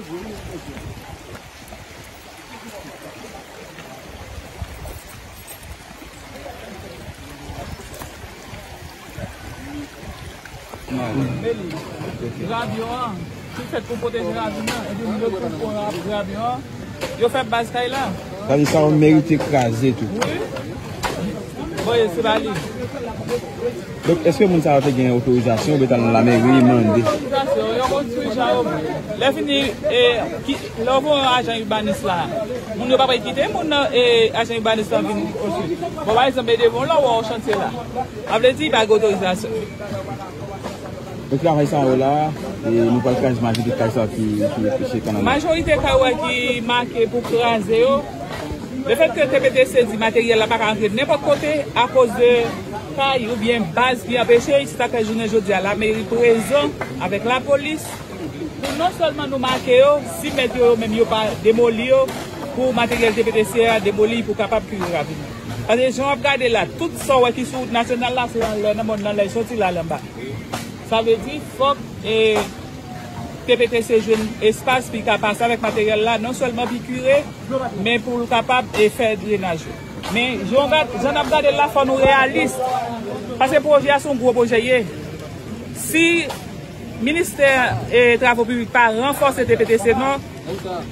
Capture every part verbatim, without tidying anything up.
Gravyon an, ki fèt pou pwoteje ravin nan, epi moun yo tou pou ap gravyon an, yo fè baz kay la. Sa vle di sa yo merite kraze tou. Wi. Voye, se pa li. Donk, èske moun sa yo te gen otorizasyon oubyen t al nan lameri mande? Otorizasyon, yo konstwi jan yo vle. Lè fini, e, ki, lè w voye yon ajan ibanis la, moun yo pa pral kite moun nan, e, ajan ibanis lan vin konstwi. Bon, pa egzanp, e devan w la, w wè yon chantye la. Sa vle di, pa gen otorizasyon. Donk, travay sa yo la, e nou pral kraze majorite kay sa yo ki, ki, ki sou kanal la. Majorite kay ou wè ki make pou kraze yo, lefètke T P T C di materyèl la pa ka antre nenpòt kote akoz de kay oubyen baz ki anpeche, se sa k fè jounen jodi a lameri prezan avèk lapolis pou non sèlman nou make yo, si mèt yo, yo menm yo pa demoli yo, pou materyèl T P T C a demoli pou kapab kire ravin nan. Paske jan w ap gade la, tout sa w wè ki sou wout nasyonal la, se anlè nan mòn nan lè l soti la, l anba. Sa vle di, fòk, e, T P T C jwenn espas pou l ka pase avèk materyèl la, non sèlman pou l kire, men pou l kapab, e, fè drenaj yo. Men, jan w gad-, jan n ap gade l la, fò nou reyalis. Paske pwojè a se yon gwo pwojè l ye. Si ministè, e, travo piblik pa ranfòse T P T C non,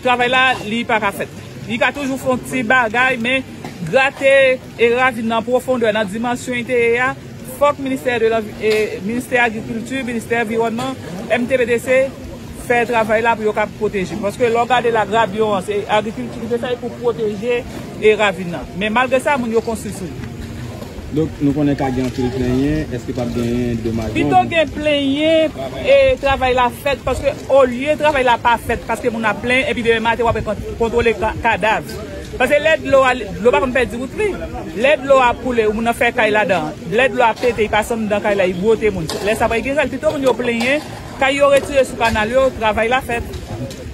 travay la, li pa ka fèt. Li ka toujou fè yon ti bagay, men grate e ravin nan pwofondè, nan dimansyon li te ye a, fòk ministè de l'envi-, e, ministè agrikilti, ministè anviwònman, M T P T C fè travay la pou yo ka pwoteje. Paske lè w gade la, gravyon an, se agrikilti ki te fè l pou pwoteje e ravin nan. Men malgre sa, moun yo konstwi sou li. Donk, nou konnen ka gen anpil plenyen, èske p ap genyen domaj? Pito gen plenyen e travay la fèt, paske olye travay la pa fèt, paske moun ap plenyen, epi demen maten w ap kon-, kontwole ka-, kadav. Paske lè dlo a, dlo pa konn pèdi wout li. Lè dlo a koule, moun nan fè kay ladan. Lè dlo a pete, li pase anndan kay la, li bwote moun. Lè sa pa gen rèl, pito moun yo plenyen, kay yo retire sou kanal yo, travay la fèt.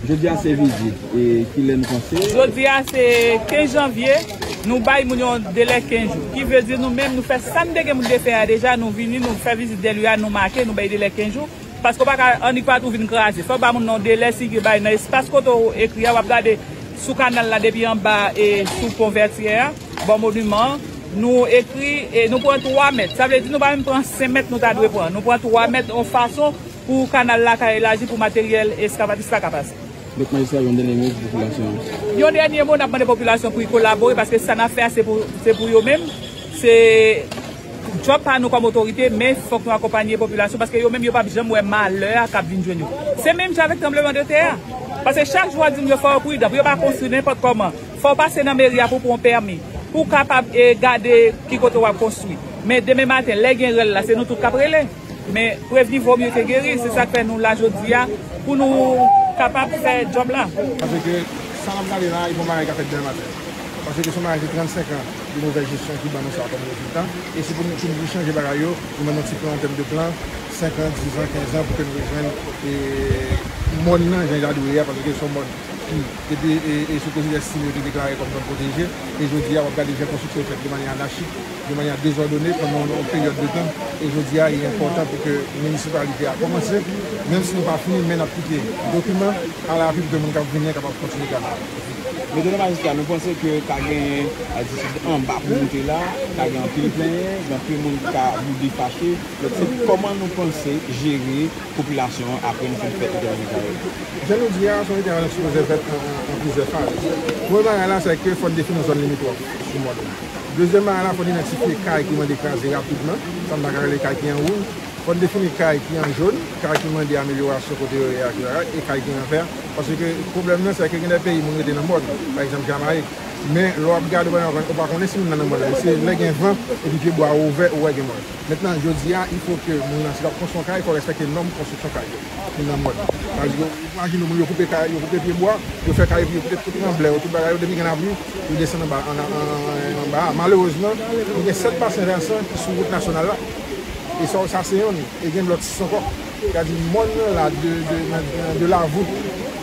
Jodi a se vizit, e kilè nou panse? Jodi a se kenz janvye, nou bay moun yo delè kenz jou. Ki vle di nou menm, nou fè sa n te gen pou n te fè a deja, nou vini, nou fè vizit dèlye a, nou make, nou bay delè kenz jou. Paske w pa ka annik pa tou vin kraze. Fò w ba moun nan yon delè, si gen bay nan espas kote w ekri a, w ap gade sou kanal la depi anba e sou pon Vètyè a, bò moniman an, nou ekri e nou pran twa mèt. Sa vle di nou pa menm pran senk mèt nou ta dwe pran. Nou pran twa mèt yon fason pou kanal la ka elaji, pou materyèl eskavatris la ka pase. Donk, majistra, yon dènye mo pou popilasyon an. Yon dènye mo, n ap mande popilasyon pou l kolabore, paske sa n ap fè a, se pou, se pou yo menm. Se djòb pa nou kòm otorite, men fòk nou akonpanye popilasyon, paske yo menm, yo p ap janm wè malè a k ap vin jwenn yo. Se menm jan avèk tranbleman de tè a. Paske chak jou w ap di moun yo fò yo pridan, pou yo pa konstwi nenpòt kòman. Fò w pase nan meri a pou w pran yon pèmi, pou w kapab, e, gade ki kote w ap konstwi. Men demen maten, lè gen rèl la, se nou tout k ap rele. Men prevni vo mye ke geri, se sa k fè nou la jodi a, pou nou kapab fè djòb la. Paske sa n ap gade la, e pa yon bagay k ap fèt demen maten. Paske se yon bagay ki trannsenk an de movèz jesyon ki ban nou sa kòm rezilta. E si pou nou, pou nou chanje bagay yo, nou mande yon ti plan an tèm de plan, senk an, diz an, kenz an, pou ke nou jwenn, e, mòn nan jan l ta dwe ye a, paske se yon mòn ki, depi, e, e, sou Prezidan Estimé yo te deklare kòm zòn pwoteje, e jodi a, w ap gade jan konstriksyon fèt de manyè anachik, de manyè dezòdone pandan yon, yon peryòd de tan, e jodi a, li enpòtan pou ke minisipalite a kòmanse, menm si nou pa fini, men n ap kite dokiman a lavi pou ke moun k ap vini an kapab kontinye gade. Medanm majistra, nou panse ke ka genyen altitid anba pou moute la, ka gen anpil plenyen, gen anpil moun ki ka vide fache. Donk, se kòman nou panse jere popilasyon an apre nou fin fè entèvansyon sa yo? Jan nou di a, se yon entèvansyon ki sipoze fèt an, an, an plizyè faz. Premye bagay la, se ke fò n defini yon zòn limitwòf sou mòn nan. Dezyèm bagay la, fò n idantifye kay ki mande kraze rapidman, sa n ta ka rele kay ki an wouj. Fò n defini kay ki an jòn, kay ki mande amelyorasyon kote yo ye a, etsetera, e kay ki an vè. Paske pwoblèm nan, se ke gen de peyi moun rete nan mòn, pa egzanp, Jamayik. Men, lè w ap gade, ou pa konnen si moun nan nan mòn nan. Se lè gen van, epi pyebwa ouvè, ou wè gen mòn. Mentnan, jodi a, il faut que moun nan, si l ap konstwi yon kay, fò l respekte nòm konstriksyon kay yo ki nan mòn. Sa vle di, imajine w, moun yo koupe kay, yo koupe pyebwa, yo fè kay, yo kite tout tranblè yo, tout bagay yo, depi gen lapli, yo desann anba, an, an, anba a. Malerezman, nou gen sèt basen vèsan ki sou wout nasyonal la. E sa, sa se yonn, e gen lòt sis ankò. Sa vle di, mòn nan la, de, de, de, de Lavout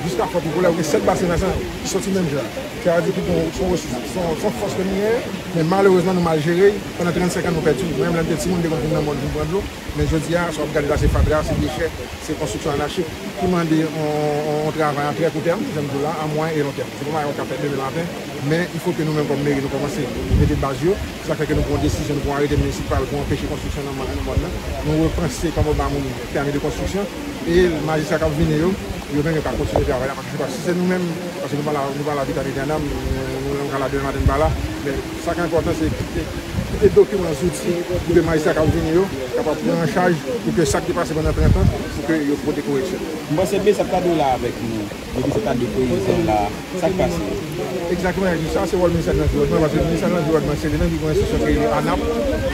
jiska Fò Trikolè, ou gen sèt basen vèsan ki soti menm jan. Sa vle di, ki gon, se yon, se yon, se yon fòs ke nou genyen. Men malerezman, nou mal jere l. Pandan trannsenk an, nou pèdi. Mwen menm, lè m te timoun, m te konn vin nan mòn vin pran dlo. Men jodi a, sa w ap gade la, se fatra, se dechè, se konstriksyon anachik ki mande yon, yon, yon travay an trè kou tèm, jan m di w la, a mwayen e lon tèm. Se pa yon bagay w ka fè demen maten, men il faut que nou menm kòm meri, nou kòmanse mete baz yo. Sa fè ke nou pran yon desizyon, nou pran yon arete minisipal pou anpeche konstriksyon nan mòn, nan mòn nan. Nou repanse kòman ba moun pèmi de konstriksyon. E majistra k ap vini yo, yo menm yo ka kontinye travay la, paske se pa, si se nou menm, paske nou pa la, nou pa la vitam etènam, nou, nou, nou ka la demen maten, nou pa la, men sa k enpòtan, se kite, kite dokiman, zouti, pou ke majistra k ap vini yo kapab pran an chaj, pou ke sa k te pase pandan trant an, pou ke yo pote koreksyon. M panse BSAP ta dwe la avèk nou. Depi se ta de peyizan la, sa k pase? Egzakteman, Elvis, sa se wòl Ministè de Lanviwònman, paske Ministè de Lanviwònman, se li menm ki gen yon enstitisyon ki rele ANAP,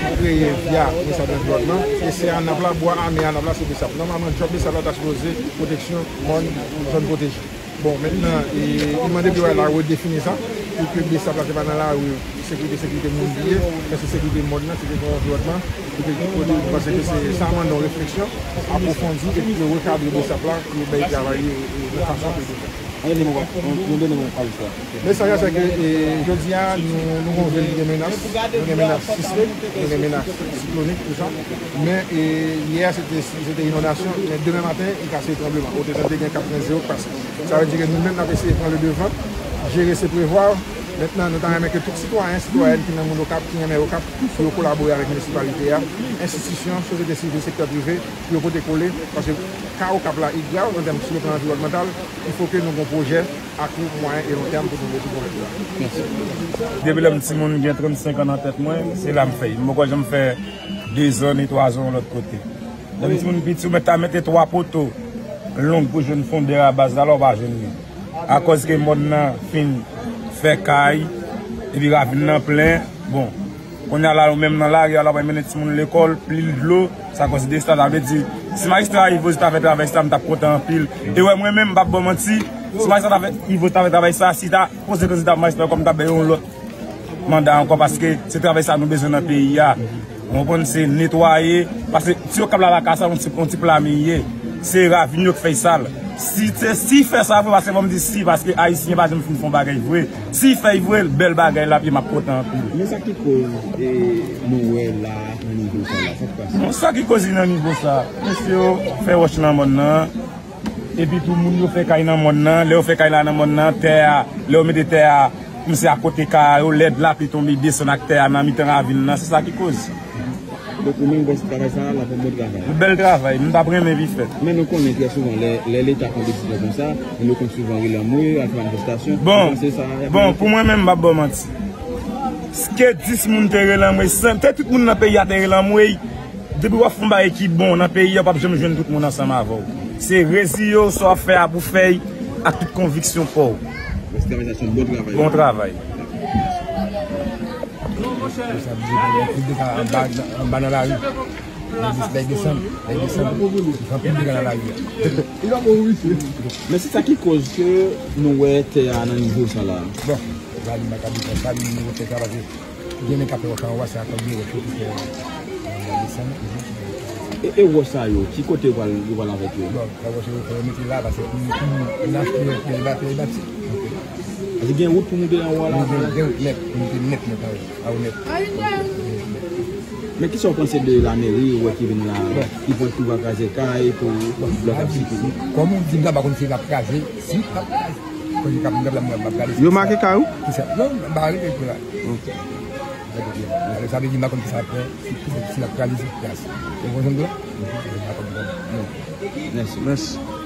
ki kreye via Ministè de Lanviwònman, e se ANAP la, bwa ame ANAP la, se BSAP. Nòmalman, djòb BSAP la ta sipoze pwoteksyon mòn, zòn pwoteje. Bon, mentnan, e, li mande pou yo al redefini sa, pou ke BSAP la se pa nan lari, sekirite, sekirite moun li ye, men se sekirite mòn nan, sekirite anviwònman, kote, kote, m panse ke se, sa mande yon refleksyon apwofondi epi yo rekadre BSAP la pou yo bay travay li, e, nan fason ke l bezwen. Yon dènye mo, yon, yon dènye mo pa l fè. Mesaj la, se ke, e, jodi a, nou, nou gen yon vil ki gen menas, nou gen menas sismik, nou gen menas siklonik, tou sa. Men, e, yè, se te, se te inondasyon, men demen maten, li ka se tranbleman. Ototan te gen kat pwen zewo k pase. Sa vle di ke nou menm, n ap eseye pran le devan, jere se prevwa. Mentnan, nou ta renmen ke tout sitwayen, sitwayèn ki nan moun Okap, ki renmen Okap, pou yo kolabore avèk minisipalite a, enstitisyon, sosyete sivil, sektè prive, pou yo pote kole, paske ka Okap la, li grav an tèm sou le plan anviwònmantal, il faut que nou gen pwojè a kou, mwayen e lon tèm pou nou rezoud pwoblèm sa. Depi lè m timoun, gen trannsenk an nan tèt mwen, se la m fè. M poko janm fè dezòn ni twazòn yon lòt kote. Depi timoun piti, ou mèt ta mete twa poto long pou jwenn fondè a baz la, la ou pa jwenn li. Akòz ke mòn nan fin fè kay, epi ravin nan plen, bon, kounye a la, ou menm nan lari a, la, w ap mennen timoun lekòl, pli dlo, sa koz de sa, sa vle di, si majistra Yves Rosy ta fè travay sa, m t ap kontan anpil. E wè, mwen menm, m p ap ba w manti, si majistra ta fè, Yves Rosy ta fè travay sa, si ta poze kandida majistra ankò, m t ap bay yon lòt manda ankò, paske se travay sa nou bezwen nan peyi a. Ou konprann, se netwaye, paske ti Okap la lakay sa, yon ti, yon ti pla mi ye. Se ravin yo k fè sal. Si se, si fè sa vre, paske fò m di si, paske Ayisyen pa janm fin fè yon bagay vre. Si fè vre, bèl bagay l ap ye, m ap kontan anpil. Men sa ki koz, e, nou wè la, nan nivo sa la, sa k pase? Bon, sa ki koz li nan nivo sa, mesye yo fè wòch nan mòn nan, epi tou moun yo fè kay nan mòn nan, lè yo fè kay la nan mòn nan, tè a, lè yo mete tè a, misye akote kay a yo, lè lapli tonbe, desann ak tè a nan mitan ravin nan, se sa ki koz. Donk, ou menm, w wè se travay sa a, l ap yon bon travay. Yon bèl travay, m t ap renmen pi fèt. Men nou konnen trè souvan, lè, lè Leta pran desizyon konsa, moun yo konn souvan rele anmwe, al fè manifestasyon. Bon, bon, pou mwen menm, m p ap ba w manti. Ke dis moun te rele anmwe, san, te tout moun nan peyi a te rele anmwe, depi w ap fè yon bagay ki bon nan peyi a, w p ap janm jwenn tout moun ansanm avè w. Se reziye w, sa w ap fè a pou fè y, ak tout konviksyon pa w. Bon travay. Bon travay. Yo sa vle fè yon kout de ka anba, anba nan lari. Lè de-, lè desann, lè desann, yo fè anpil de ka nan lari a. Men se sa ki koz ke nou wè tè a nan nivo sa la. Bon, lari m pa ka di konsa, li nivo tè sa, paske gen men k ap fè wòch anwo a, se ak yon gwo wòch yo ki fè, euh, lari desann. E, e wòch sa yo, ki kote yo pral, yo pral avèk yo? Bon, lè wòch yo fè yo mete la, paske pou, pou, pou n achte, fè bati, bati. Paske gen wout pou moute anwo a la? Wi, gen, gen wout nèt, pou moute nèt, nèt anwo, anwo nèt. Men kisa w panse de lameri, ou wè ki vin la, ki pran kou va kraze kay pou blòk ap sikile? Kòm ou di m la, m pa konn si l ap kraze, si l ap kraze. Kote k ap, m ap gade si yo make kay ou? Kisa? Non, m pa rive pou la. Ok. Sa vle di, m pa konn kisa l ap fè, si, si l ap kraze, si l ap kraze. Ou konprann sa m di la? M pa konn. Mèsi. Mèsi.